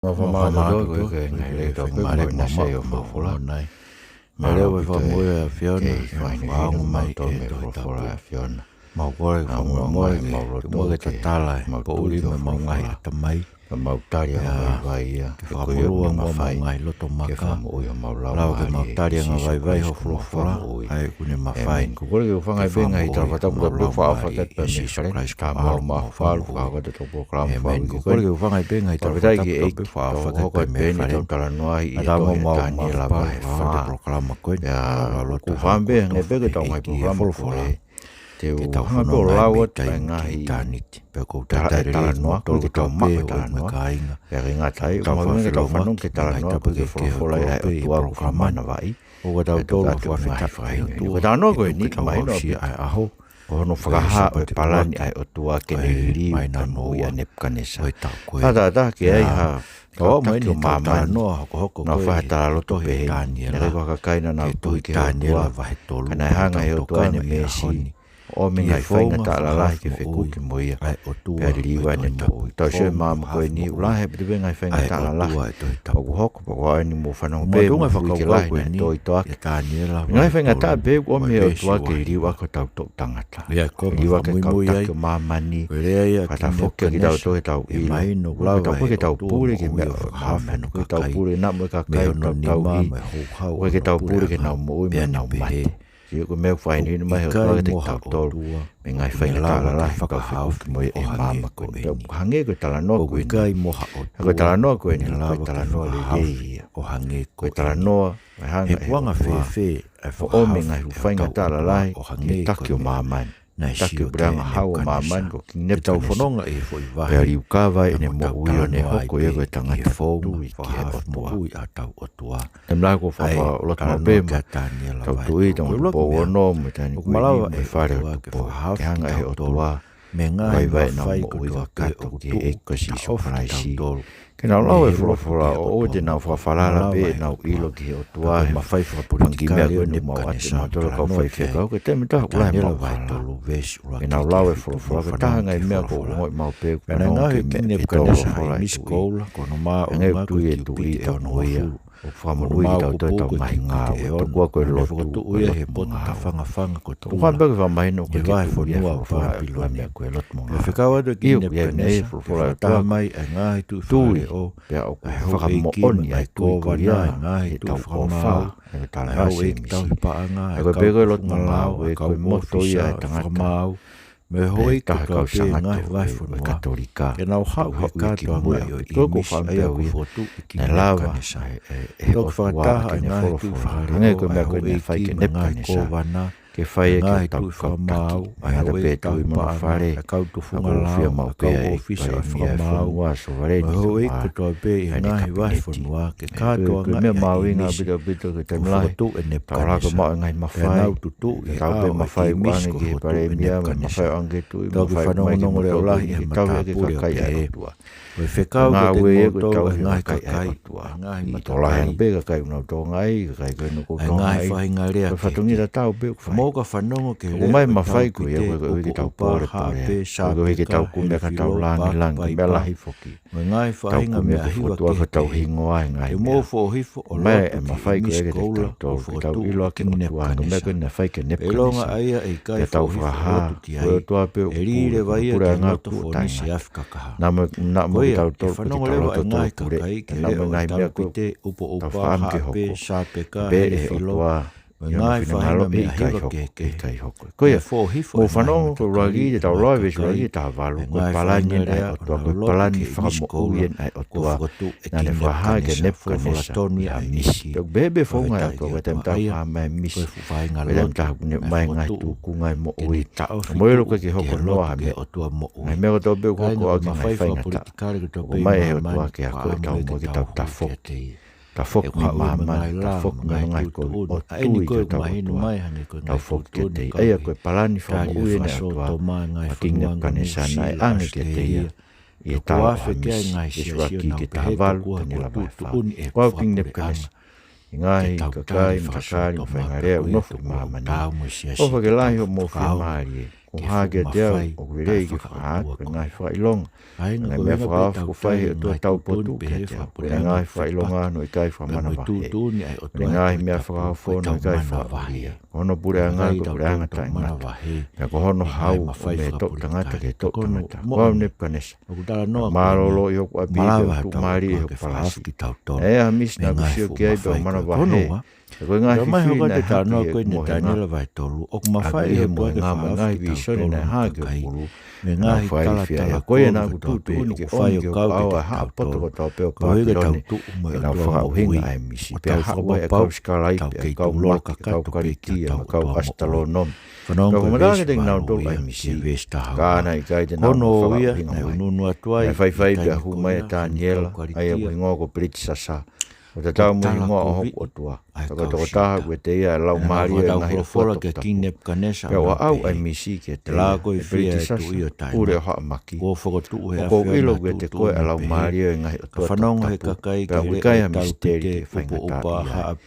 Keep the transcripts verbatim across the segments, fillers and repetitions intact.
Mau fakamālō atu ki he ngaahi leʻo fakamoʻui ʻa e folofola. Mālō e fakamoʻui ʻa e ʻAfiona, ʻoku faʻa ongo mai ʻe he Tohi Tapu. Mau kole ke fakamolemole, mau lotu ke tatala e poʻuli mo e ngaahi ʻatamai. Ke mau tali ʻa e ngaahi vaivai ia, ke fakamolū ʻa e ngaahi loto maka. Ke mau tali ʻa e ngaahi vaivai ho folofola, ʻa ia ʻoku ne mafai. Ko e kole ke u hūfanga pē he ngaahi tala fakatapu, pea fakaʻofa atu pē mei Sīsū Kalaisi, ka mau mau falu, ka ko e tau polokalama fakaʻosi. Ko e kole ke u hūfanga pē he ngaahi tala fakatapu, pea fakaʻofa atu pē mei Sīsū Kalaisi. Talanoa ʻi he tohi ʻa Taniela vahe fā. Polokalama ko eni. Pea ʻoku ou fakaʻamu pē hangē pē ko e tau ngaahi polokalama ko ē, te u hanga pē ʻo lau atu e ngaahi talanoa, ko e tau maʻu e talanoa. Pea ʻikai ngata ai, ʻoku mau ʻi ai e tau fanongo ki he talanoa, ko e folofola ʻa e ʻOtua ʻoku fakamanavaʻi. ʻOku tau tolu ʻa e ngaahi fakafetaʻi. Ko e talanoa ko eni, ʻoku mahino pē ko hono fakahā ʻo e palani ʻa e ʻOtua ke ne liliu e moʻui ʻa Nepukanesa. Ka tau taha ke ai ha kau mai ni ʻo māmani, naʻa nau fai ha talaloto pehē ni. Naʻe ʻi ai ha kakai naʻa nau tui ki he ʻOtua, ka naʻe hanga ʻe he ʻOtua ʻene meesi ʻo ʻomi e ngaahi faingataʻa lalahi ke fekuki mo ia, pea liliu ai ʻene moʻui. Tau sio ki he maama ko eni, ʻoku lahi ʻaupito e ngaahi faingataʻa lalahi ʻoku hoko, pea ko eni mou fanongo pē, mou fui ke lahi naʻe tō ʻi toʻaki. Ngaahi faingataʻa pehē ʻoku ʻomi ʻe he ʻOtua ke liliu ʻaki hotau toʻu tangata. Liliu ʻaki e kau taki ʻo māmani, fakatafoki kitautolu ke tau ʻilo. Lau ke tau pule ki he meʻa ʻoku fakahaofi, ke tau pule naʻa mo e kakai ʻoku tau tauhi, ke tau pule ke nau moʻui mo nau mate. Sio ko e meʻa ʻoku fakahinohino mai ʻe he ʻOtua kiate kitautolu mei he ngaahi faingataʻa lalahi ʻoku tau fekuki mo ia ʻi he maama ko eni. Pea ʻoku hangē ko e talanoa ko eni. Ko e talanoa ko eni, ko e talanoa lelei ia. Ko e talanoa, ʻe hanga ʻe he ʻOtua ʻo ʻomi e ngaahi faingataʻa lalahi ki he taki ʻo māmani. Taki ʻo e puleʻanga hau ʻo māmani ko Kingi Nepukanesa. Pea liukava ʻene moʻui ʻo ne hoko ia ko e tangata tui ki he ʻOtua. Te mla ko fakaʻofa loto maʻu pē mo e tau tui, tau tupou ono mo e taimi ko eni mo e fale ʻo e tupou. Ke hanga ʻe he ʻOtua ʻo vaivai ʻenau moʻui kakato ki he ʻEiki ko Sīsū Kalaisi. Ke nau lau e folofola, ʻoua te nau fakafalala pē ʻenau ʻilo ki he ʻOtua he fanga kiʻi meʻa ko eni ʻoku mau ʻoatu mautolu kau faifekau, ko e taimi ʻe taha ʻoku lahi ʻemau falala. Ke nau lau e folofola, ko e taha e ngaahi meʻa ʻoku ou ongoʻi maʻu pē ʻoku fanongo ki he meʻa ʻe tau folofola ʻi he tuʻi. Hangē ko e tui ʻa e tuʻi ʻi hono ia, ʻoku fakamoʻui kitautolu ʻi heʻetau ngaahi ngāue, tokua ko e lotu, ko e lotu mo e ngāue. ʻOku ou fakaʻamu pē ke fakamahino ʻoku ʻikai ke tui ʻa e folofola ʻi he meʻa ko e lotu mo e ngāue. ʻIo, ʻoku ʻi ai e folofola ʻa e ʻOtua, tui, pea ʻoku fakamoʻoni ʻa e tui ko ia ʻi heʻetau ʻofa, ʻi heʻetau talanoa Sēmisi. Ko e pehē ko e lotu mo e ngāue, ko e moto ia ʻa e tangata. Pea ʻi he taha e kau Sangato ʻo e Katolika, ke nau haʻu ki muʻa ʻo ʻi he ʻEiki Sīsū Kalaisi. Naʻe lava ʻe he ʻOtua ke ne folofola, hangē ko e meʻa ko ē naʻe fai kia Nepukanesa, ke fai ʻaki e tau kau taki, ʻi he ʻaho pē tui mo hono fale, ka ʻoku fie maʻu pē ʻa e palēmia ʻo e fonua, sovereign, ʻa ʻene kapineti. Ko e meʻa mahuʻinga ʻaupito ʻaupito ki he taimi lahi, tau laka maʻu e ngaahi mafai, tau pē mafai ʻoange ki he palēmia, mafai ʻoange ki he tuʻi, mafai mai ki he motu, ke tauhi ʻaki e kakai ʻa e ʻOtua. Ko e fekau kiate kimoutolu ʻa e ngaahi kakai ʻa e ʻOtua. ʻI Tonga pē, kakai ʻoku nau Tonga ai, kakai ko ē ʻoku nau Tonga ai. Ko e fatongia tatau pē ʻoku fai. Mou ka fanongo ki he lea ʻo e tau pite, ʻoku ʻikai ke tau pole pole. ʻOku ʻikai ke tau kumi ʻa e tau langilangi, meʻa lahi foki. Mo e ngaahi faʻahinga meʻa hiva kehekehe. Tau hingoa e ngaahi meʻa. Ke mou foʻohifo ʻo lotu ki he ʻīmisi koula ʻoku fokotuʻu ʻe Kingi Nepukanesa. Pea ʻilonga ʻa ia ʻe ʻikai foʻohifo ʻo lotu ki ai, ʻe lī leva ia ki he loto fōnise afi kakaha. Ko ia, ʻe fanongo leva ʻa e ngaahi kakai ki he leʻo ʻo e tau pite, ʻupoʻupa, haʻape, sāpeka, helefilo, mo e ngaahi faʻahinga meʻa hiva kehekehe. Ko ia, mou fanongo ki he ʻuluaki, te tau lau e veesi ʻuluaki ki he taha valu, ko e palani ʻa e ʻOtua, ko e palani fakamoʻui ʻa e ʻOtua naʻa ne fakahā kia Nepukanesa ʻi ha misi. Pea ʻoku pehē pē e founga ʻa e ʻOtua, ko e taimi ʻoku tau maʻu e misi, ko e taimi ʻoku ne ʻomai e ngaahi tūkunga ʻo e moʻui. Mou ʻilo ʻoku ʻikai ke hoko ʻe Noa ha meʻa. Ngaahi meʻa kotoa pē ʻoku hoko ʻaki e ngaahi faingataʻa, ʻoku ʻomai ʻe he ʻOtua ke akoʻi kitautolu ke tau tafoki. Tafoki mei māmani, tafoki mei he ngaahi kovi, ʻo tui ki hotau ʻOtua. Tafoki kiate ia. ʻA ia ko e palani fakamoʻui ʻa e ʻOtua maʻa Kingi Nepukanesa naʻe ʻoange kiate ia ʻi he tala ʻo ha misi. Veesi ʻuluaki ki he taha valu, Taniela vahe fā. Ko au Kingi Nepukanesa, ʻi he ngaahi kakai, mo e tali, mo e faʻahinga lea ʻoku nofo ʻi māmani, ʻofa ke lahi hoʻomou fiemālie. ʻoku hā kiate au, ʻoku lelei ke fakahā ʻaki ʻa e ngaahi fakaʻilonga. Ko e meʻa fakaofo kuo fai ʻe he ʻOtua taupotu kiate au, ko e ngaahi fakaʻilonga ʻoku ʻikai fakamanavahē. Ko e ngaahi meʻa fakaofo ʻoku ʻikai fakaʻulia. Ko hono puleʻanga ko e puleʻanga taʻengata, pea ko hono hau ʻoku mei he toʻutangata ki he toʻutangata. Ko au Nepukanesa, naʻa ku mālōlō ʻi hoku ʻapi, pea u tuʻumālie ʻi hoku palasi. Naʻe ʻi ai ha misi naʻa ku sio ki ai pea u manavahē, pea ko e ngaahi fifili naʻe hiki ʻi heʻeku mohenga. ʻOku ʻi ai ʻa e mohenga mo e ngaahi vīsone naʻe hā ki hoku ʻulu, naʻa ku fakailifia ʻe au. Ko ia naʻa ku tuʻutuʻuni ke ʻomi ki hoku ʻao ʻa e haʻa poto kotoa pē ʻo Papilone, ke nau fakaʻuhinga ʻa e misi. Pea haʻu ai ʻa e kau sikalaipe, ʻa e kau Maki, ʻa e kau Kalitia, mo e kau ʻAsitalōnome. Pea u fakamatala kiate kinautolu ʻa e misi, ka naʻe ʻikai te nau fakaʻuhinga mai. Naʻe faifai pea hū mai ʻa Taniela, ʻa ia ʻoku hingoa ko Pilitisasa, ʻo tatau mo e hingoa ʻo hoku ʻotua. Pea ko e tokotaha ʻoku ʻiate ia ʻa e laumālie ʻo e ngaahi ʻotua toputapu. Pea u ʻaʻau ʻa e misi kiate ia, ʻE Pilitisasa, pule ʻo haʻamaki. ʻOku ou ʻilo ʻoku ʻiate koe ʻa e laumālie ʻo e ngaahi ʻotua toputapu, pea ʻoku ʻikai ha misiteli ke faingataʻaʻia.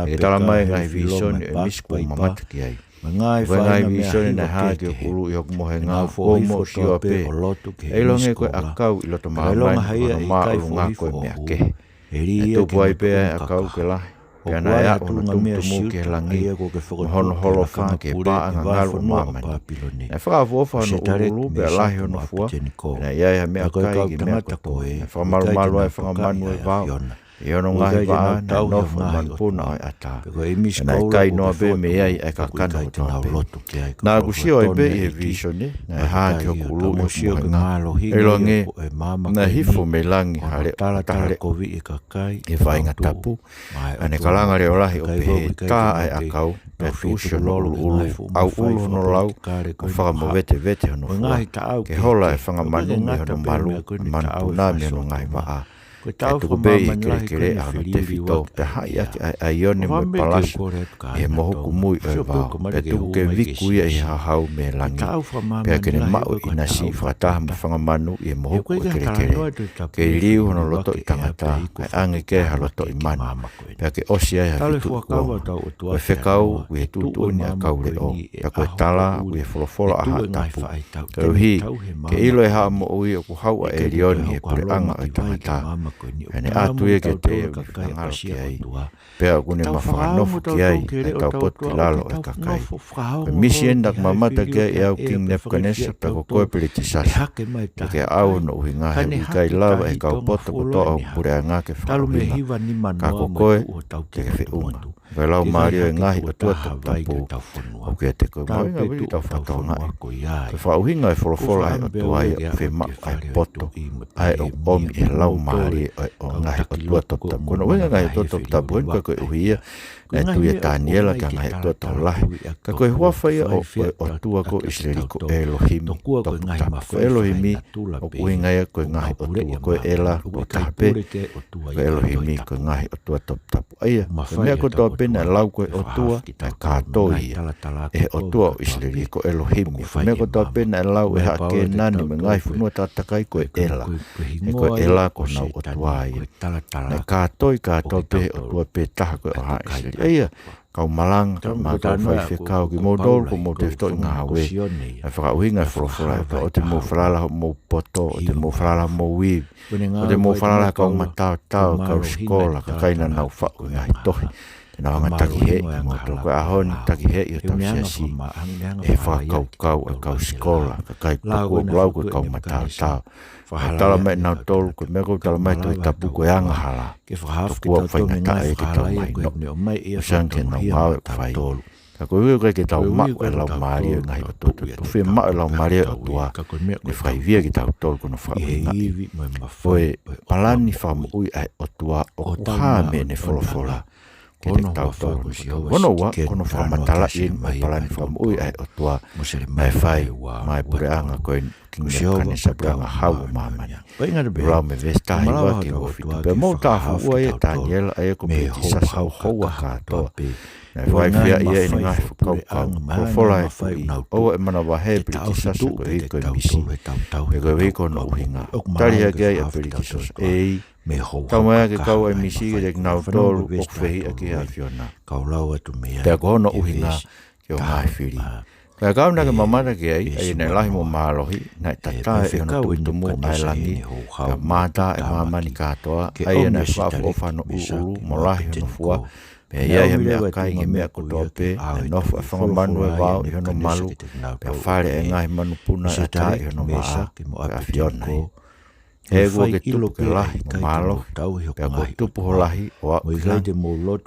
ʻE talamai ʻa e ngaahi vīsone ʻo e misi kuo u mamata ki ai. Ko e ngaahi vīsone naʻe hā ki hoku ʻulu ʻi hoku mohenga, kuo u moʻusioa pē. ʻE ʻiloange ko e ʻakau ʻi loto māmani, ko hono māʻolunga ko e meʻa kehe. Naʻe tupu ai pē ʻa e ʻakau ke lahi, pea naʻe aʻu hono tumutumu ki he langi, mo hono holofa ki he paʻanga ngalu ʻo māmani. Naʻe fakaʻofoʻofa hono ʻuʻulu, pea lahi hono fua, pea naʻe ʻi ai ha meʻakai ki he meʻa kotoa. Naʻe fakamalumalu ai e fanga manu ʻo e vao, ʻi hono ngaahi vaʻa naʻe nofo e manupuna ʻo e ʻatā. Pea naʻe kai noa pē mei ai ʻa e kakano kotoa pē. Naʻa ku sio ai pē ʻi he vīsone naʻe hā ki hoku ʻulu ʻi hoku mohenga, ʻe ʻiloange naʻe hifo mei langi ha leʻo, ha taha leʻo, ʻi he faʻahinga tapu, ʻa ʻene kalanga leʻo lahi ʻo pehē, Tā ʻa e ʻakau, pea tuʻusi hono ʻuluʻulu, ʻauʻulu hono lau, mo fakamovetevete hono fua, ke hola e fanga manu mei hono malu, mo e manupuna mei hono ngaahi vaʻa. Pea tuku pē ʻi he kelekele ʻa hono tefito, pea haʻi ʻaki ʻa e ʻaione mo e palasi ʻi he mohuku mui ʻo e vao, pea tuku ke viku ia ʻi he hahau mei langi, pea ke ne maʻu e ʻinasi fakataha mo e fanga manu ʻi he mohuku ʻo e kelekele, ke liliu hono lotoʻi tangata, ʻa e ʻange ki ai ha lotoʻi manu, pea ke ʻosi ai ha fitu ʻi kuonga. Ko e fekau ʻoku ʻi he tuʻutuʻuni ʻa e kau leʻo, pea ko e tala ʻoku ʻi he folofola ʻa Haʻa Tapu, koeʻuhi ke ʻilo ʻe he haʻa moʻui ʻoku hau ʻa ʻElioni ʻi he puleʻanga ʻo e tangata, pea ne ʻatu ia kiate ia ʻoku ne finangalo ki ai. Pea ʻoku ne ma fakanofo ki ai ʻa e taupotu ki lalo ʻo e kakai. Ko e misi eni naʻa ku mamata ki ai ʻe au Kingi Nepukanesa, pea ko koe Pilitisasa. Pea ke ʻaʻau hono ʻuhinga, he ʻoku ʻikai lava ʻe he kau poto kotoa ʻo hoku puleʻanga ke fakaʻuhinga, ka ko koe te ke feʻunga. Ko e laumālie ʻo e ngaahi ʻotua toputapu ʻoku ʻiate koe. Mahuʻinga ʻaupito ʻetau fakatokangaʻi ko e fakaʻuhinga e folofola ʻa e ʻOtua ia ʻoku fiemaʻu ʻa e poto, ʻa ia ʻoku ʻomi ʻe he laumālie ʻo e ngaahi ʻotua toputapu. Ko hono ʻuhinga e ngaahi ʻotua toputapu eni, ko e koeʻuhi ia naʻe tui ʻa Taniela ki he ngaahi ʻotua tokolahi. Ka ko e huafa ia ʻo e ʻOtua ko ʻIsileli ko ʻElohimi toputapu. Ko ʻElohimi ʻoku ʻuhinga ia ko e ngaahi ʻotua, ko e ʻEla kuo taha pē, ko ʻElohimi ko e ngaahi ʻotua toputapu. ʻA ia, ko e meʻa kotoa pē naʻe lau ko e ʻotua, naʻe kātoi ia ʻe he ʻOtua ʻo ʻIsileli, ko ʻElohimi. Ko e meʻa kotoa pē naʻe lau ʻe Haʻa Kēnani mo e ngaahi fonua takatakai, ko e ʻEla. He ko e ʻEla ko honau ʻOtua ia. Naʻe kātoi kātoa pē ʻe he ʻOtua pē taha ko ē ʻo Haʻa ʻIsileli. ʻA ia, kau malanga, kau faifekau, kimoutolu ʻoku mou tefitoʻi ngāue, ʻa e fakaʻuhinga e folofola ʻa e ʻOtua, ʻoua te mou falala hoʻomou poto, ʻoua te mou falala hoʻomou ivi, ʻoua te mou falala he kau mataotao, kau sikola, kakai naʻa nau faʻu e ngaahi tohi, te nau hanga ʻo takiheʻi kimoutolu. Ko e ʻaho ni takiheʻi hotau siasi ʻe he fakakaukau ʻa e kau sikola, kakai tokua ʻoku lau ko e kau mataotao. Naʻe talamai ʻe nautolu, ko e meʻa ʻoku talamai ʻe he Tohi Tapu ko e angahala, tokua ʻoku faingataʻa ia ke tau mahinoʻi. ʻOku ʻikai ke nau ngāue ʻoku fai. Ka koeʻuhi ʻoku ʻikai ke tau maʻu e laumālie ʻo e ngaahi ʻotua toputapu. Fiemaʻu e laumālie ʻo e ʻOtua ke fakaivia kitautolu, ko hono fakaʻuhinga ko e palani fakamoʻui ʻa e ʻOtua ʻoku hā mei heʻene folofola kiate kitautolu. Ko hono ua, ko hono fakamatalaʻi ʻo e palani fakamoʻui ʻa e ʻOtua naʻe fai maʻa e puleʻanga ko ē Kingi Nepukanesa, puleʻanga hau ʻo māmani. ʻOku lau mei he veesi taha hiva ki he uofitu: Pea mou tāfuʻua ʻia Taniela, ʻa ia ko Pilitisasa, ʻo houa kātoa. Naʻe fakaifeaʻi ia ʻi heʻene ngaahi fakakaukau. Folofola ʻa e Tuʻi: ʻOua ʻe manavahē, Pilitisasa, koeʻuhi ko e misi, pe koeʻuhi ko hono ʻuhinga. Tali hake ai ʻa Pilitisasa: ʻEiki, taumaiā ke kau ʻa e misi kiate kinautolu ʻoku fehiʻa ki he ʻAfiona, pea ko hono ʻuhinga ki hoʻo ngaahi fili. Ko e ʻakau naʻa ke mamata ki ai, ʻa ia naʻe lahi mo mālohi, naʻe tatā ʻi hono tumutumu ʻa e langi, pea mātā ʻa māmani kātoa, ʻa ia naʻe fakaʻofoʻofa hono ʻuʻulu mo lahi hono fua, pea ʻi ai ha meʻakai ki he meʻa kotoa pē, naʻe nofo ʻa e fanga manu ʻo e vao ʻi hono malu, pea fale ʻa e ngaahi manupuna ʻo e ʻatā ʻi hono vaʻa, pea ʻAfiona ia. He kuo ke tupu ke lahi mo mālohi, pea kuo tupu ho lahi ʻo aʻu ki langi,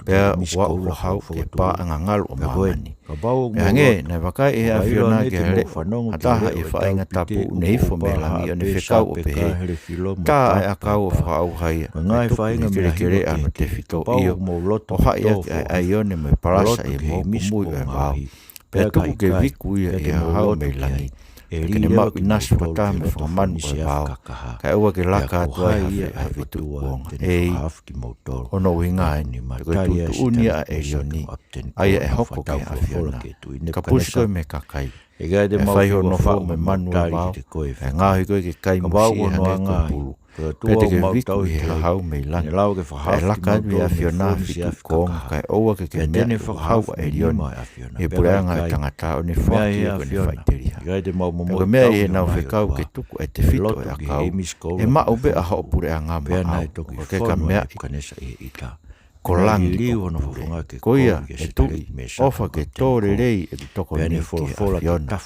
pea ʻoku aʻu ho hau ki he paʻanga ngalu ʻo māmani. Pea hangē naʻe vakai ʻe he ʻAfiona ki ha leʻo ʻa taha ʻi he faʻahinga tapu, ne hifo mei langi ʻo ne fekau ʻo pehē, Tā ʻa e ʻakau ʻo fakaʻauha ia, ʻa e tupu ʻi he kelekele ʻa hono tefito, ʻio, ʻo haʻi ʻaki ʻa e ʻaione mo e palasa ʻi he moʻukumui ʻo e vao. Pea tuku ke viku ia ʻi he hau mei langi, pea ke ne maʻu ʻinasi fakataha mo e fanga manu ʻo e vao, kae ʻoua ke laka atu ai ha feituʻu kuonga. ʻEiki, ko hono ʻuhinga eni, ko e tuʻutuʻuni ia ʻa ʻElioni, ʻa ia ʻe hoko ki he ʻAfiona, ke kapusi koe mei he kakai, pea fai ho nofo mo e manu ʻo e vao, pea ngaohi koe ke kai musie hangē ko e pulu. Pea te ke viku ʻi he hau mei langi, pea ʻe laka atu ʻa e ʻAfiona ha feituʻu kuonga, kae ʻoua ke ke meaʻi ʻoku hau ʻa ʻElioni ʻi he puleʻanga ʻo e tangata, ʻo ne foaki ia ko ʻene faʻiteliha. Pea ko e meʻa ʻi heʻenau fekau ke tuku ʻa e tefito ʻo e ʻakau, ʻe maʻu pē ʻa hoʻo puleʻanga maʻau, ʻoua te ke meaʻi. Ko langi ko hoku pule. Ko ia, ʻe Tuʻi, ʻofa ke tō lelei ʻeku tokoni ki he ʻAfiona,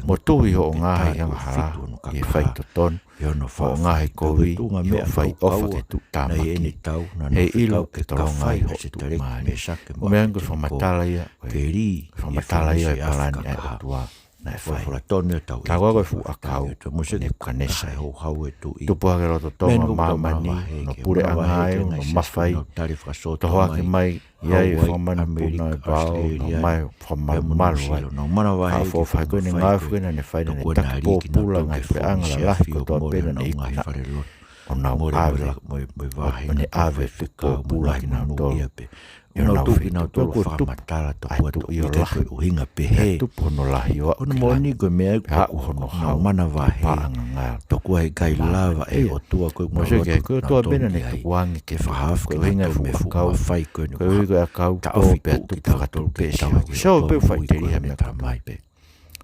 mo tuhi hoʻo ngaahi angahala ʻi he faitotonu, hoʻo ngaahi kovi ʻi hoʻo fai ʻofa ki he tuʻutāmaki, heiʻilo ke tolonga ai hoʻo tuʻumālie. Ko e meʻa ko e fakamatala ia, ko e fakamatala ia ʻo e palani ʻa e ʻOtua naʻe fai. Ka ko e fuʻu ʻakau ʻo Nepukanesa, tupu hake loto Tonga, māmani, hono puleʻanga ai, hono mafai, tohoaki mai ʻi ai e fanga manupuna ʻo e vao, nau mai fakamalumalu ai. Ka ʻofa ʻofa ko ʻene ngāue ko ē naʻa ne fai, naʻa ne taki pōpula ngaahi puleʻanga lalahi kotoa pē naʻa ne iku, ʻo nau ʻave, ʻo ne ʻave tuku pōpula kinautolu. ʻI honau feituʻu, kuo tupu ʻa e Tuʻi ʻo lahi, pea tupu hono lahi ʻo aʻu ki langi, pea aʻu hono hau ki he paʻanga ngalu. Tokua he ʻikai lava ʻe he ʻOtua ko e, mou sio ki ai, ko e ʻOtua pē naʻa ne tukuange ke fakahaofi, ko e ʻuhinga e fuʻu ʻakau, ko e ʻuhi ko e ʻakau tō pea tupu fakatuʻu pē ʻe Sihova. Sihova pē ʻoku faʻiteliha he meʻa kotoa pē.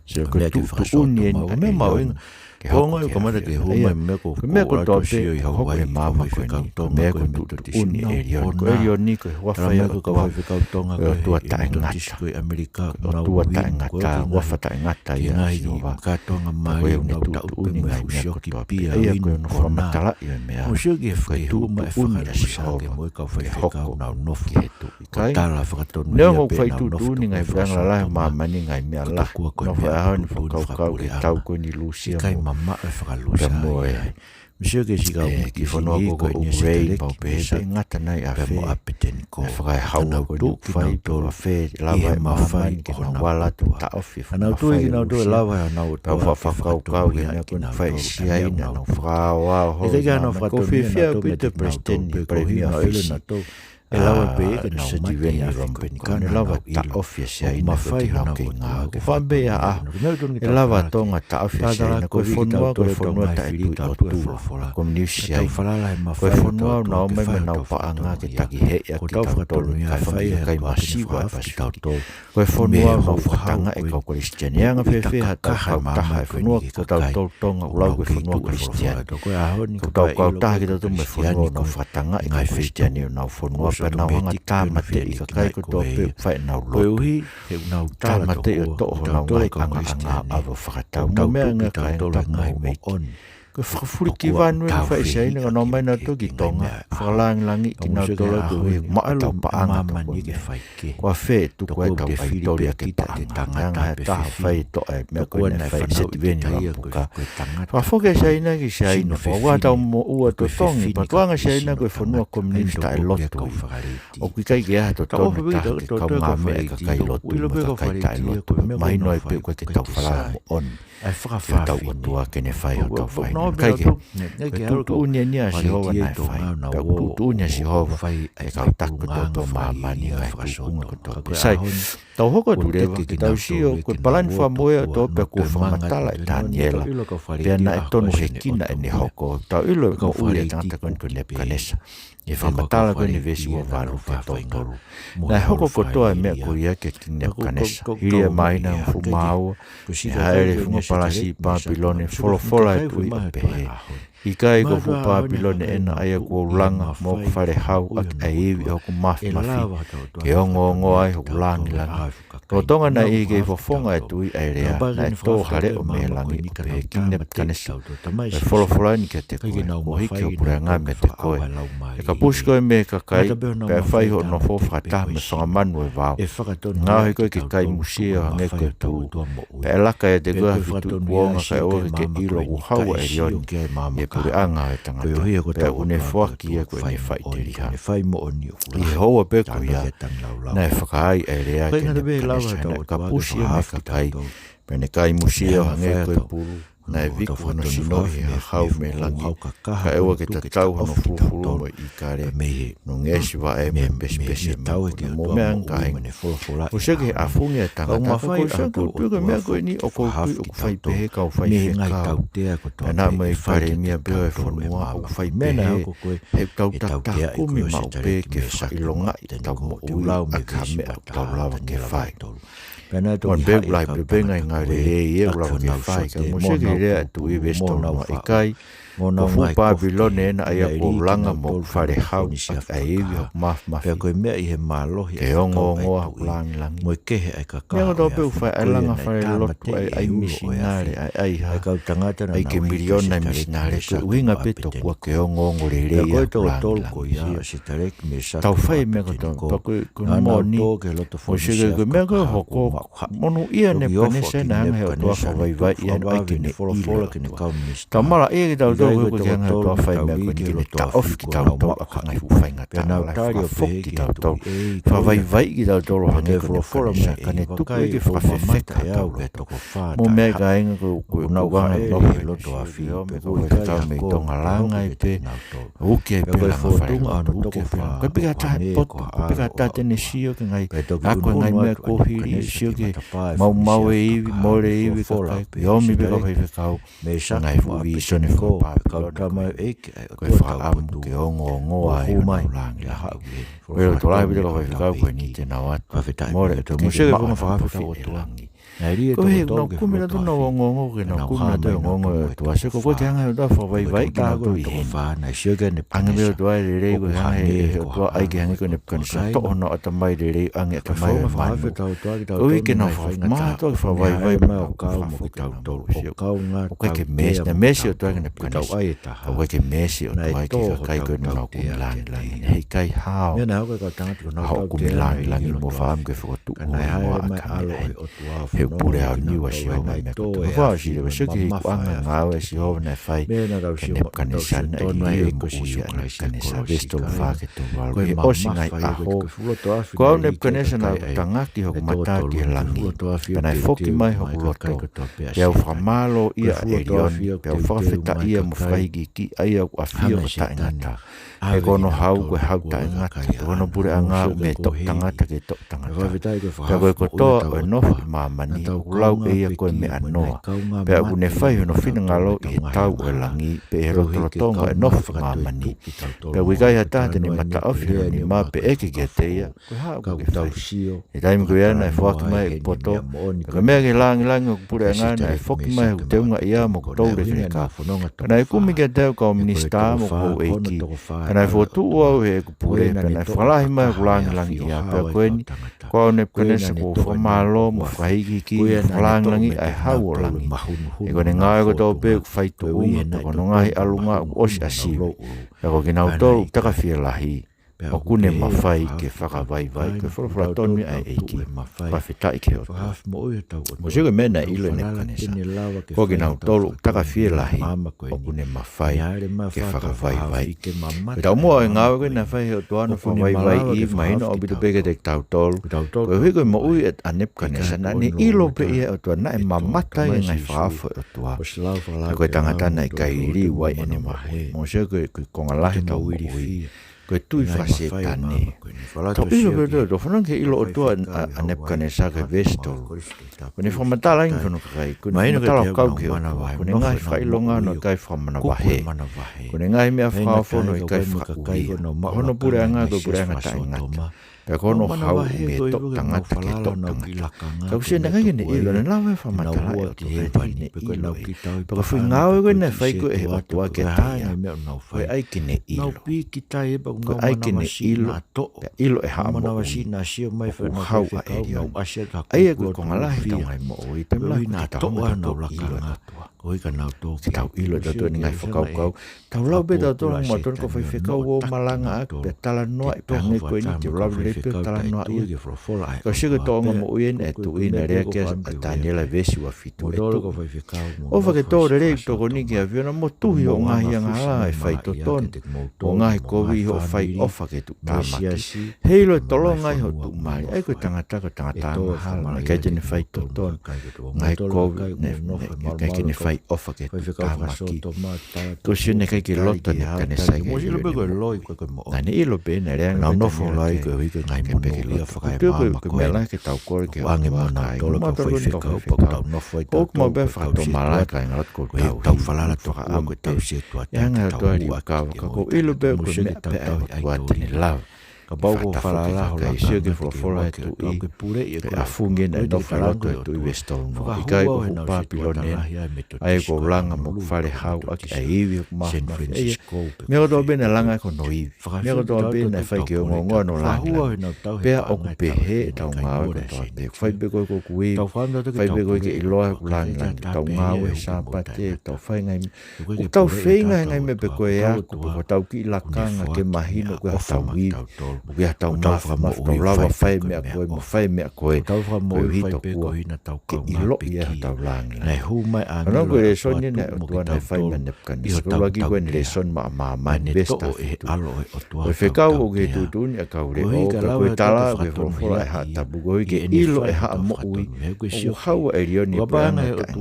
Sio, ko e tuʻutuʻuni eni ʻa ʻElioni ke hoko ki he ʻAfiona. Ko e meʻa kotoa pē ʻoku hoko he maama ko eni, ko e meʻa ko e tuʻutuʻuni ʻa ʻElioni. Ko ʻElioni ko e huafa ia ʻo e ʻOtua, ko e ʻOtua taʻengata, ko e ʻOtua taʻengata, huafa taʻengata ia ʻa Sihova. Ka ko ia ʻoku ne tuʻutuʻuni ʻa e meʻa kotoa pē. ʻA ia ko hono fakamatalaʻi ʻo e meʻa, ko e tuʻutuʻuni ʻa Sihova ke hoko ki he tuʻi. ʻIkai? Neongo ʻoku faituʻutuʻuni ngaahi puleʻanga lalahi ʻo māmani, ngaahi meʻa lahi, nofo ʻa e ʻaho ni fakakaukau ki he tau ko eni Lūsia mo, pea mo e, e kiʻi fonua ko ʻUlukulei, pau pē he pē ngata nai ʻa fē, e fakaehaua ko eni ʻoku fai, pea ʻoku fē lava ʻe māmani ke nau ala atu ʻo taʻofi e fonua fai ʻe Lūsia. Pea ʻoku faʻa fakakaukau ki he meʻa ko eni ʻoku fai ʻe Siaina, nau fakaaoao holo ʻi māmani. ʻOku ou fiefia ʻaupito he palesiteni, palēmia ʻo Fisi, ʻa Sitiveni Lāmipenikani, ne lava ʻo taʻofi ʻa Siaina ki heʻenau kei ngāue. ʻOku faʻa pehē ʻa e ʻaho ʻe lava ʻa Tonga ʻo taʻofi ʻa Siaina, ko e fonua, ko e fonua taʻetui ʻOtua, komuniusi Siaina. Ko e fonua ʻoku nau ō mai mo ʻenau paʻanga ke takiheʻi ʻaki kitautolu, kae fai, kae masiva ʻa e Pasifiki. Ko e fonua ʻoku nau fakatangaʻi e kau Kalisitiane. ʻE anga fēfē haʻatau kautaha e fonua ko tautolu Tonga, ʻoku lau ko e fonua Kalisitiane? Ko ʻetau kautaha kitautolu mo e fonua ʻoku nau fakatangaʻi e kau Kalisitiane ʻo nau fonua, pea nau hanga ʻo tāmateʻi e kakai kotoa pē ʻoku fai ʻenau lotu. Tāmateʻi ʻo toʻo honau ngaahi ʻangaʻanga ʻo ʻave ʻo fakatau. Mo e meʻa ange ka ʻe tau moʻoni. Ko e fakafulikivanu eni ʻoku fai ʻe Siaina, ka nau ō mai nautolu ki Tonga, fakalāngilangiʻi kinautolu ʻi he ʻaho ni, maʻu ʻetau paʻanga, tau ō mai. Ko e fē ʻe tuku ai ʻetau ʻaitoli ʻaki e paʻanga? Anga e taha fai e toʻa e meʻa ko eni naʻe fai ʻe Sitiveni Lāpuka. Fakafoki ʻa Siaina ki Siaina, pea ʻoua te tau moʻua totongi, pea tukuange ʻa Siaina ko e fonua komuniusi taʻelotu. ʻOku ʻikai ke ʻi ai ha totonu ʻe taha ke kaungāmeʻa e kakai lotu mo e kakai taʻelotu. Mahino ai pē ʻoku ʻikai ke tau falala moʻoni ki hotau ʻOtua ke ne fai hotau faʻahinga. Kae kehe, ko e tuʻutuʻuni eni ʻa Sihova naʻe fai. Pea ʻoku tuʻutuʻuni ʻa Sihova ʻe kau taki kotoa ʻo māmani, ngaahi tūkunga kotoa pē. Sai, Tau hoko atu leva ke tau sio ko e palani fakamoʻui ʻa e ʻOtua pea kuo fakamatala ʻe Taniela, pea naʻe tonu hekina ʻene hoko. Tau ʻilo e moʻui ʻa e tangata ko eni ko Nepukanesa. ʻI he fakamatala ko eni veesi ua valu ki he tolu tolu. Naʻe hoko kotoa e meʻa ko ia kia Kingi Nepukanesa. Hili e māhina ʻe hongofulu mā ua, naʻe hāʻele e funga palasi ʻi Pāpilone, folofola e tuʻi ʻo pehē: ʻIkai ko e fuʻu Pāpilone ena ʻa ia kuo u langa mo hoku fale hau ʻaki ʻa e ivi ʻo hoku māfimafi, ke ongoongoa ai hoku lāngilangi? Lolotonga naʻe ʻi he kei fofonga e tuʻi ʻa e lea, naʻe tō ha leʻo mei langi ʻo pehē: Kingi Nepukanesa, ko e folofola eni kiate koe, kuo hiki hoku puleʻanga meiate koe. ʻE kapusi koe mei he kakai, pea ʻe fai hoʻo nofo fakataha mo e fanga manu ʻo e vao. Ngaohi koe ke kai musie ʻo hangē ko e pulu, pea ʻe laka ʻiate koe ha feituʻu kuonga kae ʻoua ke ke ʻilo ʻoku hau ʻa ʻElioni ʻi he puleʻanga ʻo e tangata, pea ʻoku ne foaki ia ko ʻene faʻiteliha. ʻI he houa pē ko ia, naʻe fakaai ʻa e lea kia Nepukanesa, naʻe kapusi ia mei he kakai, pea ne kai musie ʻo hangē ko e pulu. Naʻe viku hono sino ʻi he hahau mei langi, kae ʻoua ke tatau hono fulufulu mo e ʻīkale, hono ngeʻesi vaʻe mo e pesipesi ʻo e maku. Mou meʻa, kāinga, ʻoku sio ki he ʻafungi ʻa e tangata, ka ʻoku ou sio atu ki he meʻa ko eni, ʻoku ou tui ʻoku fai pehē kau faifekau, pea naʻa mo e palēmia pē ʻo e fonua, ʻoku fai pehē he ʻoku tau takitaha kumi maʻu pē ke fakaʻilongaʻi ʻetau moʻui ʻaki ha meʻa ʻoku tau lava ke fai. ʻOku pehē ʻoku lahi pē ngaahi ngāue lelei ʻoku lava ke fai, ka ʻoku sio ki he lea ʻa e tuʻi, veesi tolu noa: ʻIkai ko e fuʻu Pāpilone ena ʻa ia kuo u langa mo hoku fale hau ʻaki ʻa e ivi ʻo hoku māfimafi, ke ongoongoa hoku lāngilangi? Meʻa kotoa pē ʻoku fai, ʻa e langa falelotu, ʻa e ʻai misinale, ʻa e ʻai ha, ʻai ke miliona e misinale, ko e ʻuhinga pē tokua ke ongoongo lelei ʻa hoku lāngilangi. Tau fai e meʻa kotoa, pea ko e, ko e moʻoni, ʻoku sio ki he, ko e meʻa ko ē ʻoku hoko, monūʻia Nepukanesa, naʻe hanga ʻe he ʻOtua ʻo fakavaivaiʻi ia, ʻai ke ne ʻilo e ʻOtua. Tau malaʻia kitautolu he ʻoku ʻikai ke hanga ʻe he ʻOtua ʻo fai meʻa ko eni ke ne taʻofi kitautolu ʻaki ha ngaahi fuʻu faingataʻa, ʻo fakafoki kitautolu, fakavaivaiʻi kitautolu ʻo hangē ko Nepukanesa, ka ne tuku ia ke fakafefeka ʻetau loto. Mou meʻa, kāinga, ko e, ko e, ko e anga ʻo e lotu ʻa e ʻOtua, pea ko e fekau mei Tonga, langa ai pē, uki ai pē langa falelotu, uki ai pē langa. Ko e pika taha e poto, ko e pika taha te ne sio ki he ngaahi, ʻa ko e ngaahi meʻa kuo hili, sio ki he maumau e ivi, mole e ivi, kakai, ʻomi pē kau faifekau, ngaahi fuʻu vīsone fakapāpilone. Ko e fakaʻamu ke ongoongoa ai hono lāngilangi. Ko e loto lahi pē ʻa e kau faifekau ko eni te nau ʻatu, mole atu, mou sio ki he fanga fakafetaʻi ʻa e langi. Ko e hā ʻoku nau kumi nautolu ʻenau ongoongo, ke nau kumi nautolu ʻenau ongoongo ʻo e ʻOtua. Sio, ko e ʻikai ke hanga ʻe he ʻOtua ʻo fakavaivaiʻi kinautolu ʻi heni. Hanga pē ʻe he ʻOtua e lelei, ko e hanga ʻe he ʻOtua ʻai ke hangē ko Nepukanesa, toʻo honau ʻatamai lelei, ʻoange ʻatamai ʻo e manu. Ko e ʻikai ke nau fakamātoa ke fakavaivaiʻi mo nau kau mo kitautolu. Sio, ʻoku ʻikai ke meesi, naʻe meesi e ʻOtua kia Nepukanesa, ka ʻoku ʻikai ke meesi e ʻOtua ki he kakai ko eni ʻoku nau kumi lāngilangi. He ʻikai hao hoʻo kumi lāngilangi mo fakaʻamu ke fokotuʻu hoʻo hingoa ʻaki ha meʻa. He ʻoku pule ʻa e ʻOtua ʻa Sihova ʻi he meʻa kotoa. Ko e fakaʻosi leva, sio ki he ikuʻanga ngāue ʻa Sihova naʻe fai kia Nepukanesa, naʻe liliu e moʻui ʻa Nepukanesa. Veesi tolu fā ki he tolu valu: He ʻosi ngaahi ʻaho, ko au Nepukanesa naʻa ku tangaki hoku mata ki he langi, pea naʻe foki mai hoku loto, pea u fakamālōʻia ʻa ʻElioni, pea u fakafetaʻia mo fakahikihikiʻi ʻa ia ʻoku ʻafio ʻo taʻengata. He ko hono hau ko e hau taʻengata, ko hono puleʻanga ʻoku mei he toʻu tangata ki he toʻu tangata. Pea ko e kotoa ʻo e nofo ʻi māmani ʻoku lau ʻe ia ko e meʻa noa, pea ʻoku ne fai hono finangalo ʻi he tau ʻo e langi, pea ʻi he lotolotonga ʻo e nofo ʻi māmani. Pea ʻoku ʻikai ha taha te ne mataʻofi hono nima pe ʻeke kiate ia, ko e hā ʻoku ke fai. He taimi ko ia naʻe foaki mai ʻeku poto, pea ko e meʻa ki he lāngilangi ʻo hoku puleʻanga, naʻe foki mai hoku teunga ʻia mo hoku touleleka. Pea naʻe kumi kiate au kau minisitā mo hoku houʻeiki, pea naʻe fokotuʻu au ʻe heʻeku pule, pea naʻe fakalahi mai hoku lāngilangi ʻia. Pea ko eni, ko au Nepukanesa, ʻoku ou fakamālō mo fakahikihikiʻi mo fakalāngilangiʻi ʻa e hau ʻo langi. He ko ʻene ngāue kotoa pē ʻoku fai tuʻunga, pea ko hono ngaahi ʻalunga ʻoku ʻosi ʻasivi. Pea ko kinautolu ʻoku takafielahi ʻoku ne mafai ke fakavaivaiʻi. Ko e folofola tonu ia ʻa e ʻEiki. Fakafetaʻi ki he ʻOtua. Mou sio ki he meʻa naʻe ʻilo ʻe Nepukanesa. Ko kinautolu ʻoku takafielahi ʻoku ne mafai ke fakavaivaiʻi. Pea taumuʻa ʻo e ngāue ko ē naʻe fai ʻe he ʻOtua hono fakavaivaiʻi, mahino ʻaupito pē kiate kitautolu. Koeʻuhi ko e moʻui ʻa Nepukanesa, naʻa ne ʻilo pē ʻe ia e ʻOtua, naʻe mamata ia he ngaahi fakaofo ʻo e ʻOtua. Pea ko e tangata naʻe ʻikai liliu ai ʻene moʻui. Mou sio ki he, ki he konga lahi ʻetau moʻui. Ko e tui fakasētane. Tau ʻilo pē ʻOtua, fanongo ki he ʻilo ʻOtua ʻa, ʻa Nepukanesa ki he veesi tolu. Ko ʻene fakamatala ʻi hono kakai, ko ʻene fakamatala ʻo kau ki he ʻOtua, ko ʻene ngaahi fakaʻilonga ʻoku ʻikai fakamanavahē. Ko ʻene ngaahi meʻa fakaofo ʻoku ʻikai fakaʻuhia. Ko hono puleʻanga ko e puleʻanga taʻengata. Pea ko hono hau ʻoku mei he toʻutangata ki he toʻutangata. Ka ʻoku ʻikai ke ne ʻilo, naʻe lava e fakamatala ʻa e ʻOtua ke ne ʻilo. Pea ko e foʻi ngāue ko ē naʻe fai ko ē ʻe he ʻOtua kiate ia, ko e ʻai ke ne ʻilo. Ko e ʻai ke ne ʻilo, pea ʻilo ʻe he haʻa moʻui ʻoku hau ʻa ʻElioni. ʻA ia ko e konga lahi ʻetau ngaahi moʻui, pea mo e ʻuhinga ʻetau ʻilo ʻa e ʻOtua. Ke tau ʻilo ʻe tautolu ʻene ngaahi fakakaukau. Tau lau pē tautolu mo tonu ko e faifekau ʻoku malanga ʻaki pea talanoaʻi pē hangē ko eni, te u lau lelei pē ʻo talanoaʻi. Ka ʻoku sio ki he tōʻonga moʻui eni ʻa e tuʻi naʻe lea ki ai ʻa Taniela, veesi ua fitu, ʻe tuʻi, ʻofa ke tō lelei ʻeku tokoni ki he ʻAfiona mo tuhi hoʻo ngaahi angahala ʻe faitotonu, hoʻo ngaahi kovi ʻi hoʻo fai ʻofa ki he tuʻutāmaki. Heiʻilo e tolonga ʻi hoʻo tuʻumālie, ʻa ia ko e tangata ko e tangata angahala, naʻe ʻikai te ne faitotonu. Ngaahi kovi, naʻe, naʻe ʻikai ke ne fai ʻofa ki he tuʻutāmaki. Ko e sio naʻe ʻikai ke loto ʻa Nepukanesa ia ke ʻilo ʻene moʻui. Naʻa ne ʻilo pē naʻe lea ange pē Taniela ki he ngaahi peke lotu. Ko e meʻa lahi ke tau kole ki he ʻOtua, kāinga, mo e faifekau, pea ʻoku tau nofo ai tautolu, ʻoku mau pē fakatomala kāinga lotu, ko e tau fakaʻamu pē. ʻE hanga ʻe he ʻOtua ʻo liukava, ka ʻoku ou ʻilo pē ko e meʻa pē ʻa e ʻOtua te ne lava. Kapau ko e fakatapu ki he kakai, sio ki he folofola ʻa e tuʻi, pea ʻafungi ʻene nofo ʻi loto ʻa e tuʻi, veesi tolu noa. ʻIkai ko e fuʻu Pāpilone eni, ʻa ia ʻoku ou langa mo ʻeku fale hau ʻaki ʻa e ivi ʻoku māfimafi ʻa ia. Meʻa kotoa pē naʻe langa ʻaki hono ivi. Meʻa kotoa pē naʻe fai ke ongoongoa hono langilangi. Pea ʻoku pehē ʻetau ngāue kotoa pē. Fai pē ko ē ko ʻeku ivi. Fai pē ko ē ke ʻiloa ʻeku langilangi. Tau ngāue he Sāpate, tau fai ngaahi meʻa. ʻOku tau feinga he ngaahi meʻa pē ko ē ʻa ʻoku, pe ko hotau kiʻi lakanga ke mahino ʻoku ʻi ai hotau ivi, ʻoku ʻi ai hotau māfimafi, tau lava fai meʻa ko ē, mo fai meʻa ko ē, koeʻuhi tokua ke ʻiloʻi ʻe hotau langilangi. Ko e lēsoni eni ʻa e ʻOtua naʻe fai maʻa Nepukanesa, ko e ʻuluaki ko eni lēsoni maʻa māmani, veesi taha fitu. Ko e fekau ʻoku ʻi he tuʻutuʻuni ʻa e kau leʻo, pea ko e tala ʻoku ʻi he folofola ʻa e haʻa tapu, koeʻuhi ke ʻilo ʻe he haʻa moʻui ʻoku hau ʻa ʻElioni ʻi he puleʻanga taʻengata,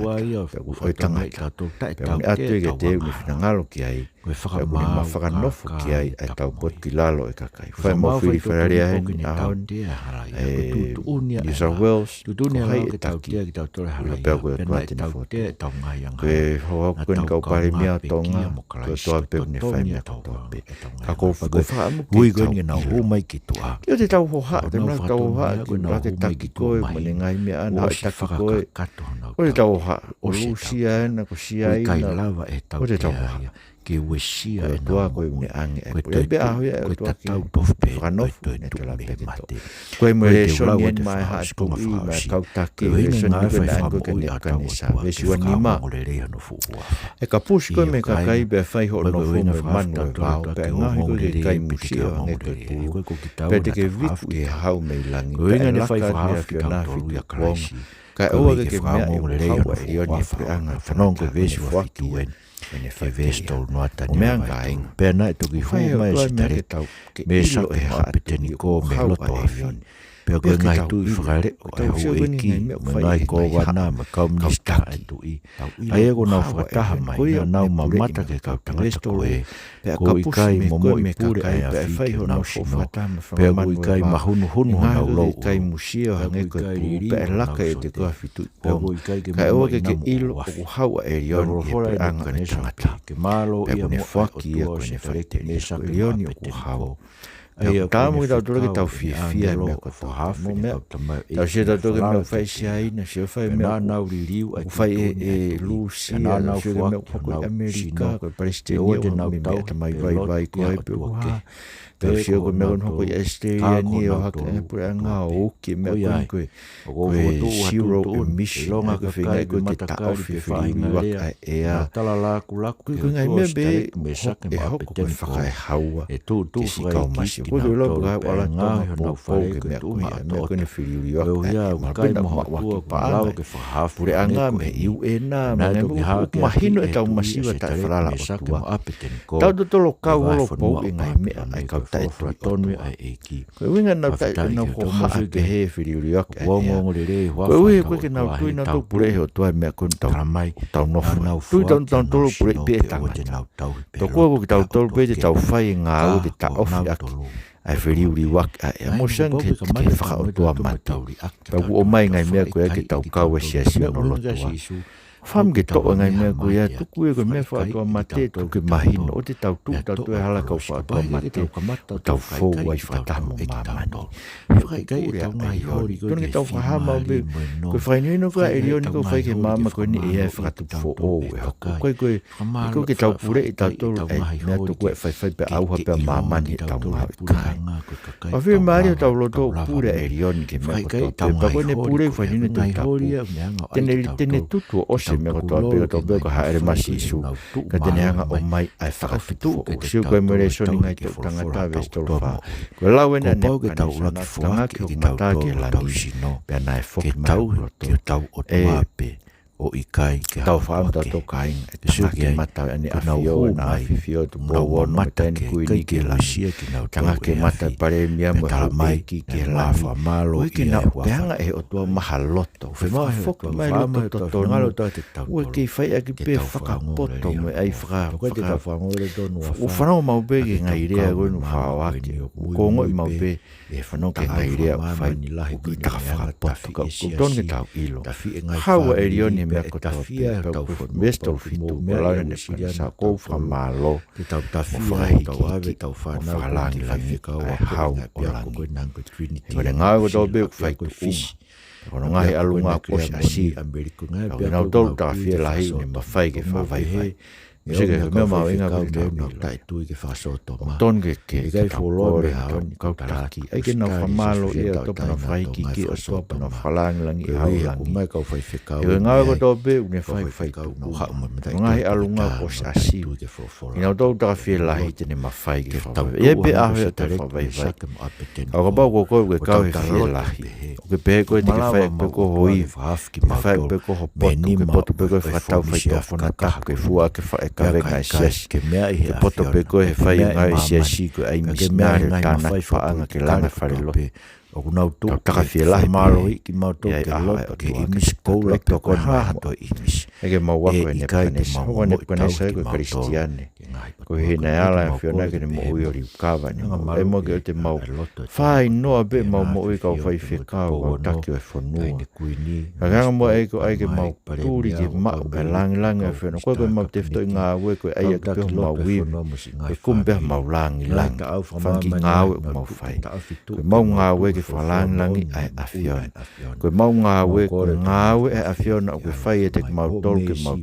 pea ʻoku ʻo e tangata, pea ʻoku ne ʻatu ia kiate ia ʻoku ne finangalo ki ai, pea ʻoku ne mafakanofo ki ai ʻa ʻetau potu ki lalo ʻo e kakai. Fai mau fili fale lea heni ʻaho ni, ʻe New South Wales, ko hai ʻe taki, ʻuhinga pē ko e ʻOtua te ne fokotuʻu. Ko e houhau ko eni kau palēmia ʻo Tonga, ko e ʻOtua pē ʻoku ne fai meʻa kotoa pē. Ka ko e fakaʻamu ke tau ʻilo. ʻIo, te tau hohaʻa, te tau hohaʻa ke tau taki ko ē mo ʻene ngaahi meʻa ʻana, ʻo taki ko ē. ʻO te tau hohaʻa, ʻo Lūsia ʻana, ko Siaina, ʻo te tau hohaʻa. Ko e ʻOtua ko ē ʻoku ne ʻange ʻa e pule. Pea ʻaho ia ʻa e ʻOtua ke fakanofo, ne te la peke to. Ko e mo e lēsoni eni maʻa e haʻa tuʻi, maʻa e kau taki, lēsoni ko ē naʻe ʻange ko ē kia Nepukanesa, veesi ua nima. ʻE kapusi koe mei he kakai, pea fai hoʻo nofo mo e manu ʻo e vao, pea ngaohi koe ke kai musia ʻo hangē ko e pulu, pea te ke viku ʻi he hau mei langi, pea ʻe laka atu mei he ʻAfiona ʻa e fitu kuonga. Kae ʻoua ke ke meaʻi ʻoku hau ʻa ʻElioni ʻi he puleʻanga taʻengata, ko ʻene foaki ia, ko ʻene fai pē ia. ʻO meʻa, kāinga. Pea naʻe toki hū mai ʻa Setalesi, Mēsake mo ʻApeteniko mei loto afi. Pea ko e ngaahi tuʻi fakaleʻo ʻa e houʻeiki, mo e ngaahi kōvana, mo e kau minisitā ʻa e tuʻi, ʻa ia kuo nau fakataha mai, naʻa nau mamata ki he kau tangata ko ē, kuo ʻikai momoʻi pule ʻa e afi ki honau sino, pea kuo ʻikai mahunuhunu honau louʻulu, pea kuo ʻikai liliu honau sote, pea kuo ʻikai ke momoʻi namu ʻo afi. Pea ko e folofola ʻa Nepukanesa, ke mālō ia mo e ʻOtua ʻo Setalesi, Mēsake mo ʻApeteniko, ʻa ia kuo ne fekau ʻe he ʻāngelo ʻo fakahā ʻa e meʻa kotoa. Tau sio tautolu ki he meʻa ʻoku fai ʻe Siaina, sio ki he meʻa ʻoku fai ʻe Lūsia, sio ki he meʻa ʻoku hoko ʻi ʻAmelika, ko e palesiteni ʻoku hoko mei he ʻatamai vaivai ko ē pe ko e hā. Tau sio ki he meʻa ʻoku hoko ʻi ʻAositelēlia ni ʻo hake ʻa e puleʻanga ʻo uki e meʻa ko eni ko e ko e zero emission, ʻa ia ko e feinga ko ē ke taʻofi e feliuliuaki ʻa e ʻea. Ko e ngaahi meʻa pē ʻe hoko ko e fakaehaua ke siʻi kau masiva. Ko e lau pē ʻa e ʻAlā Tonga poupou ki he meʻa ko ia, meʻa ko eni feliuliuaki ʻa e ʻea. Mahalo pē naʻa maʻu ʻaki paʻanga e puleʻanga mei he U N mo e ngaahi meʻa ʻoku mahino ʻetau masiva taʻefalala ʻOtua. Tau totolo kau holo pou e ngaahi meʻa ʻa e kau taʻetui ʻOtua. Ko e ʻuhinga ʻenau taʻe, ʻenau hohaʻa pehē e feliuliuaki ʻa e ʻea. Ko e ʻuhi ko e ʻikai ke nau tui naʻa tau pule he ʻOtua e meʻa ko eni ʻoku tau nofo ai. Tui tau, tau tolu pule pē ʻe tangata. Tokua ko kitautolu pē te tau fai e ngāue ke taʻofi ʻaki ʻa e feliuliuaki ʻa e ʻea. Mou sio ange ki he, ki he fakaʻotuamate. Pea ʻoku ʻomai e ngaahi meʻa ko ia ke tau kau ai e siasi ʻo e lotu. Fakaʻamu ke toʻo e ngaahi meʻa ko ia, tuku ia ko e meʻa fakaʻotuamate, tuku ke mahino, ʻoua te tau tuʻu tautolu he hala ʻo e kau fakaʻotuamate, ʻo tau fou ai fakataha mo māmani. Fakaʻikaiʻi ʻetau ngaahi holi ko eni ke tau fakahā maʻu pē, ko e fakahinohino ko ia ʻa ʻElioni ʻoku fai ki he māmani ko eni ʻe ʻi ai e fakatupu foʻou ʻe hoko. Ko e, ko e, ʻoku ʻikai ke tau puleʻi tautolu ʻe he meʻa tuku ʻe faifai pea ʻauha pea māmani ʻetau ngāue, ʻikai. Pea fiemālie hotau loto ʻo pule ʻa ʻElioni ki he meʻa kotoa pē, pea ko ʻene pule ʻoku fakahinohino ʻi he Tohi Tapu. Te ne, te ne tutu ʻo ʻosi e meʻa kotoa pē, kotoa pē ka hāʻele mai ʻa Sīsū. Ka te ne hanga ʻo ʻomai ʻa e fakatupu foʻou. Sio ko e mo e lēsoni ngaahi toʻu tangata veesi tolu fā. Ko e lau eni ʻa Nepukanesa, naʻe tangaki hoku mata ki he langi, pea naʻe foki mai hoku loto. ʻE, ʻo ʻikai ke tau fakaʻamu tautolu kāinga, ʻe tangaki e mata ʻo ʻEne ʻAfio, ʻEna ʻAfifio, Tupou Ono, mo e Taʻahine Kuini ki he langi. Tangaki e mata ʻo e Palēmia mo e Houʻeiki ki he langi. Koeʻuhi ke nau, pea hanga ʻe he ʻOtua ʻo maʻu ha loto. Fakafoki mai e loto totonu. ʻOua ʻe kei fai ʻaki pē fakapoto mo e ʻai faka-, faka-, ʻoku fanongo maʻu pē ki he ngaahi lea ko eni ʻoku faʻo ake. ʻOku ongoʻi maʻu pē ʻe fanongo ki he ngaahi lea ʻoku fai, ʻoku ʻikai ke fakapoto ka ʻoku totonu ke tau ʻilo. Hau ʻa ʻElioni he meʻa kotoa pē, pea ko e veesi tolu fitu, ko e lau ʻa Nepukanesa, ʻoku ou fakamālō mo fakahikihikiʻi mo fakalāngilangiʻi ʻa e Hau ʻo Langi. He ko ʻene ngāue kotoa pē ʻoku fai tuʻunga. Ko hono ngaahi ʻalunga kuo ʻosi ʻasi. Pea ko kinautolu ʻoku takafielahi ʻoku ne mafai ke fakavaivai. Sio ki he meʻa mahuʻinga ko eni ke tau ʻilo. ʻOku totonu ke, ke, ke tau kole, ke tau kau taki, ʻai ke nau fakamālōʻia ʻa e ʻOtua pea nau fakahikihikiʻi ʻa e ʻOtua pea nau fakalāngilangiʻi ʻa e Hau ʻo Langi. He ko e ngāue kotoa pē ʻoku ne fai, fai tuʻunga. Ko e ngaahi ʻalunga kuo ʻosi ʻasi. Kinautolu ʻoku takafielahi te ne mafai ke fakavaivai. ʻI ai pē ʻaho ia ʻe toe fakavaivai. Ka ʻo kapau ko koe ʻoku ke kau he fielahi, ʻoku ke pehē koe te ke fai pē ko ho ivi, ke fai pē ko ho poto, ke poto pē koe he fakatau faitoʻo fona tapu, ke fua ʻaki e faʻahinga kavenga ʻa e siasi, ke poto pē koe he fai ngāue ʻa e siasi, ko e ʻai misinale, tānaki paʻanga, ke langa falelotu. ʻOku nau tau takafielahi pē. ʻI ai ʻaho ʻe ʻOtua ke ʻimisi koula pē koe mo ha toe ʻimisi. ʻE ke mau ako ʻe Nepukanesa, hoko ʻa Nepukanesa ko e Kalisitiane. Ko e hina e ala ʻa e ʻAfiona ki heʻene moʻui ʻo liukava ʻene moʻui. ʻE mo ke ʻoua te mau fāinoa pē ʻemau moʻui kau faifekau, kau taki ʻo e fonua. Ka ke anga muʻa ʻEiki ʻo ʻai ke mau tuli ke maʻu ʻa e lāngilangi ʻa e ʻAfiona. Ko e, ko ʻemau tefitoʻi ngāue ko e ʻai ʻaki pē homau ivi, ko e kumi pē homau lāngilangi. Fanga kiʻi ngāue ʻoku mau fai. Ko ʻemau ngāue ke fakalāngilangiʻi ʻa e ʻAfiona. Ko ʻemau ngāue, ko e ngāue ʻa e ʻAfiona ʻoku fai ʻiate kimautolu ke mau